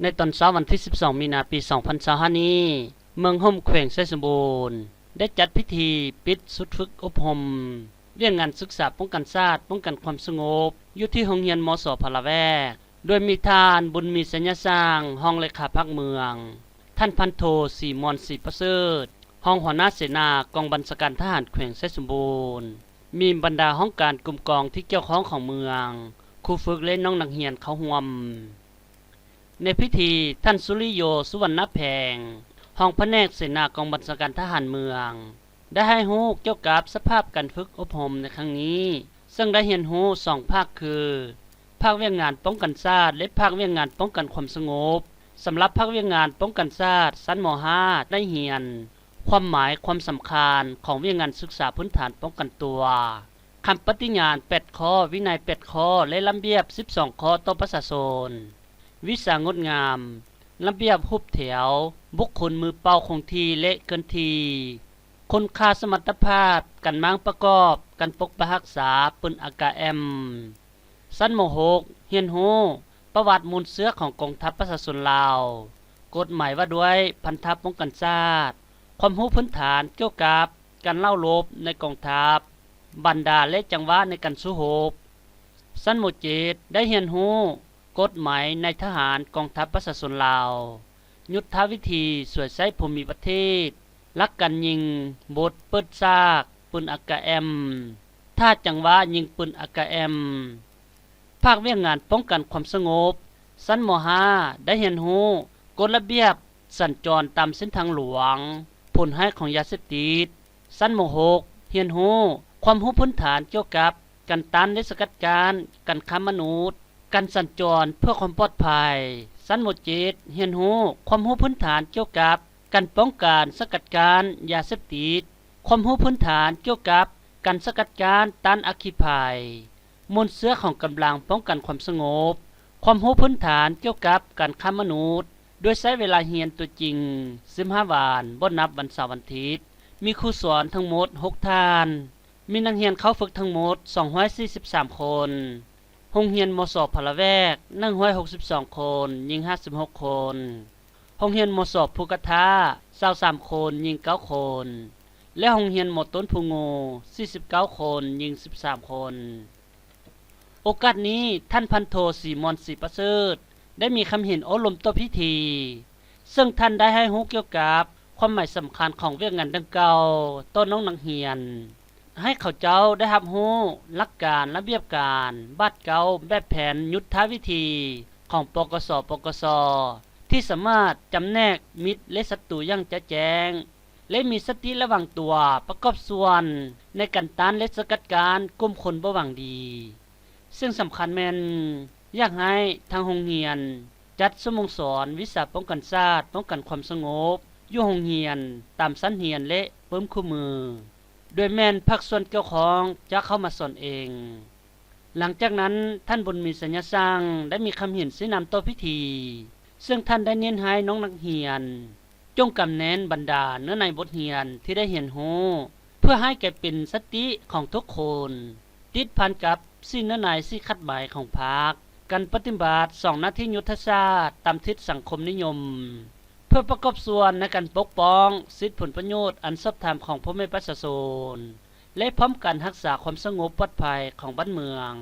ໃນຕອນເຊົ້າວັນທີສິບສອງ ມີນາ ປີສອງພັນຊາວຫ້ານີ້, ເມືອງຮົ່ມ ແຂວງໄຊສົມບູນ ໄດ້ຈັດພິທີປິດຊຸດຝຶກອົບຮົມວຽກງານສຶກສາປ້ອງກັນຊາດ, ປ້ອງກັນຄວາມສະຫງົບ ຢູ່ທີ່ໂຮງຮຽນ ມສ ພະລາແວກ, ໂດຍມີທ່ານ ບຸນມີ ໄຊຍະສ້າງ ຮອງເລຂາພັກເມືອງ, ທ່ານ ພັນໂທ ສີມ່ວນ ສີປະເສີດ ຮອງຫົວໜ້າເສນາກອງບັນຊາການທະຫານແຂວງໄຊສົມບູນ, ມີບັນດາຫ້ອງການກົມກອງທີ່ກ່ຽວຂ້ອງຂອງເມືອງ, ຄູຝຶກ ແລະ ນ້ອງນັກຮຽນເຂົ້າຮ່ວມ. ໃນພິທີ, ທ່ານ ສຸລິໂຍ ສຸວັນນະແພງ ຮອງພະແນກເສນາກອງບັນຊາການທະຫານເມືອງ ໄດ້ໃຫ້ຮູ້ກ່ຽວກັບສະພາບການຝຶກອົບຮົມໃນຄັ້ງນີ້, ເຊິ່ງໄດ້ຮຽນຮູ້ສອງພາກຄື ພາກວຽກງານປ້ອງກັນຊາດ ແລະ ພາກວຽກງານປ້ອງກັນຄວາມສະຫງົບ. ສຳລັບພາກວຽກງານປ້ອງກັນຊາດ, ຊັ້ນ ມ.ຫ້າ ໄດ້ຮຽນຄວາມໝາຍ, ຄວາມສຳຄັນຂອງວຽກງານສຶກສາພື້ນຖານປ້ອງກັນຕົວ, ຄຳປະຕິຍານແປດຂໍ້, ວິໄນແປດຂໍ້ ແລະ ລະບຽບສິບສອງຂໍ້ຕໍ່ປະຊາຊົນ, ວິຊາງົດງາມ, ລະບຽບຮູບແຖວ, ບຸກຄົນມືເປົ່າຄົງທີ່ ແລະ ເຄື່ອນທີ່, ຄຸນຄ່າສະມັດຕະພາບ, ການມ້າງປະກອບ, ການປົກປັກຮັກສາ, ປືນ ເອ ເອ ເອັມ. ຊັ້ນ ມ. ຫົກ ຮຽນຮູ້ປະຫວັດມູນເຊື້ອຂອງກອງທັບປະຊາຊົນລາວ, ກົດໝາຍວ່າດ້ວຍພັນທະປ້ອງກັນຊາດ, ຄວາມຮູ້ພື້ນຖານກ່ຽວກັບການເຫຼົ່າລົບໃນກອງທັບ, ບັນດາ ແລະ ຈັງຫວະໃນການສູ້ຮົບ. ຊັ້ນ ມ. ເຈັດ ໄດ້ຮຽນຮູ້ກົດໝາຍນາຍທະຫານກອງທັບປະຊາຊົນລາວ, ຍຸດທະວິທີສວຍໃຊ້ພູມີປະເທດ, ຫຼັກການຍິງ, ບົດເປີດສາກ, ປືນ ເອ ເອ ເອັມ, ທ່າ, ຈັງຫວະຍິງປືນ ເອ ເອ ເອັມ. ພາກວຽກງານປ້ອງກັນຄວາມສະຫງົບ, ຊັ້ນ ມ. ຫ້າ ໄດ້ຮຽນຮູ້ກົດລະບຽບສັນຈອນຕາມເສັ້ນທາງຫຼວງ, ຜົນຮ້າຍຂອງຢາເສບຕິດ. ຊັ້ນ ມ. ຫົກ ຮຽນຮູ້ຄວາມຮູ້ພື້ນຖານກ່ຽວກັບການຕ້ານ ແລະ ສະກັດກັ້ນການຄ້າມະນຸດ, ການສັນຈອນເພື່ອຄວາມປອດໄພ. ຊັ້ນ ມ. ເຈັດ ຮຽນຮູ້ຄວາມຮູ້ພື້ນຖານກ່ຽວກັບການປ້ອງກັນສະກັດກັ້ນຢາເສບຕິດ, ຄວາມຮູ້ພື້ນຖານກ່ຽວກັບການສະກັດກັ້ນຕ້ານອັກຄີໄພ, ມູນເຊື້ອຂອງກຳລັງປ້ອງກັນຄວາມສະຫງົບ, ຄວາມຮູ້ພື້ນຖານກ່ຽວກັບການຄ້າມະນຸດ, ໂດຍໃຊ້ເວລາຮຽນຕົວຈິງສິບຫ້າວັນ, ບໍ່ນັບວັນເສົາວັນອາທິດ, ມີຄູສອນທັງໝົດຫົກທ່ານ, ມີນັກຮຽນເຂົ້າຝຶກທັງໝົດສອງຮ້ອຍສີ່ສິບສາມຄົນ, ໂຮງຮຽນ ມສ ພະລາແວກ ໜຶ່ງຮ້ອຍຫົກສິບສອງຄົນ, ຍິງຫ້າສິບຫົກຄົນ, ໂຮງຮຽນ ມສ ພູກະທະ ຊາວສາມຄົນ, ຍິງເກົ້າຄົນ ແລະ ໂຮງຮຽນ ມ ຕົ້ນພູງູ ສີ່ສິບເກົ້າຄົນ, ຍິງສິບສາມຄົນ. ໂອກາດນີ້, ທ່ານ ພັນໂທ ສີມ່ວນ ສີປະເສີດ ໄດ້ມີຄຳເຫັນໂອ້ລົມຕໍ່ພິທີ, ເຊິ່ງທ່ານໄດ້ໃຫ້ຮູ້ກ່ຽວກັບຄວາມໝາຍສຳຄັນຂອງວຽກງານດັ່ງກ່າວຕໍ່ນ້ອງນັກຮຽນ, ໃຫ້ເຂົາເຈົ້າໄດ້ຮັບຮູ້ຫຼັກການ, ລະບຽບການ, ບາດກ້າວ, ແບບແຜນ, ຍຸດທະວິທີຂອງ ປກສ, ປກສ ທີ່ສາມາດຈຳແນກມິດ ແລະ ສັດຕູຢ່າງຈະແຈ້ງ ແລະ ມີສະຕິລະວັງຕົວປະກອບສ່ວນໃນການຕ້ານ ແລະ ສະກັດກັ້ນກຸ່ມຄົນບໍ່ຫວັງດີ. ສິ່ງສຳຄັນແມ່ນ ຢາກໃຫ້ທາງໂຮງຮຽນຈັດຊົ່ວໂມງສອນວິຊາປ້ອງກັນຊາດ, ປ້ອງກັນຄວາມສະຫງົບ ຢູ່ໂຮງຮຽນຕາມຊັ້ນຮຽນ ແລະ ເພີ່ມຄູ່ມື, ໂດຍແມ່ນພາກສ່ວນກ່ຽວຂ້ອງຈະເຂົ້າມາສອນເອງ. ຫຼັງຈາກນັ້ນ, ທ່ານ ບຸນມີ ໄຊຍະສ້າງ ໄດ້ມີຄຳເຫັນຊີ້ນຳຕໍ່ພິທີ, ເຊິ່ງທ່ານໄດ້ເນັ້ນໃຫ້ນ້ອງນັກຮຽນ ຈົ່ງກຳແໜ້ນບັນດາເນື້ອໃນບົດຮຽນທີ່ໄດ້ຮຽນຮູ້ ເພື່ອໃຫ້ກາຍເປັນສະຕິຂອງທຸກຄົນ, ຕິດພັນກັບສີ່ເນື້ອໃນສີ່ຄາດໝາຍຂອງພັກ, ການປະຕິບັດສອງໜ້າທີ່ຍຸດທະສາດຕາມທິດສັງຄົມນິຍົມ, ເພື່ອປະກອບສ່ວນໃນການປົກປ້ອງສິດຜົນປະໂຫຍດອັນຊອບທຳຂອງພໍ່ແມ່ປະຊາຊົນ ແລະ ພ້ອມກັນຮັກສາຄວາມສະຫງົບປອດໄພຂອງບ້ານເມືອງ.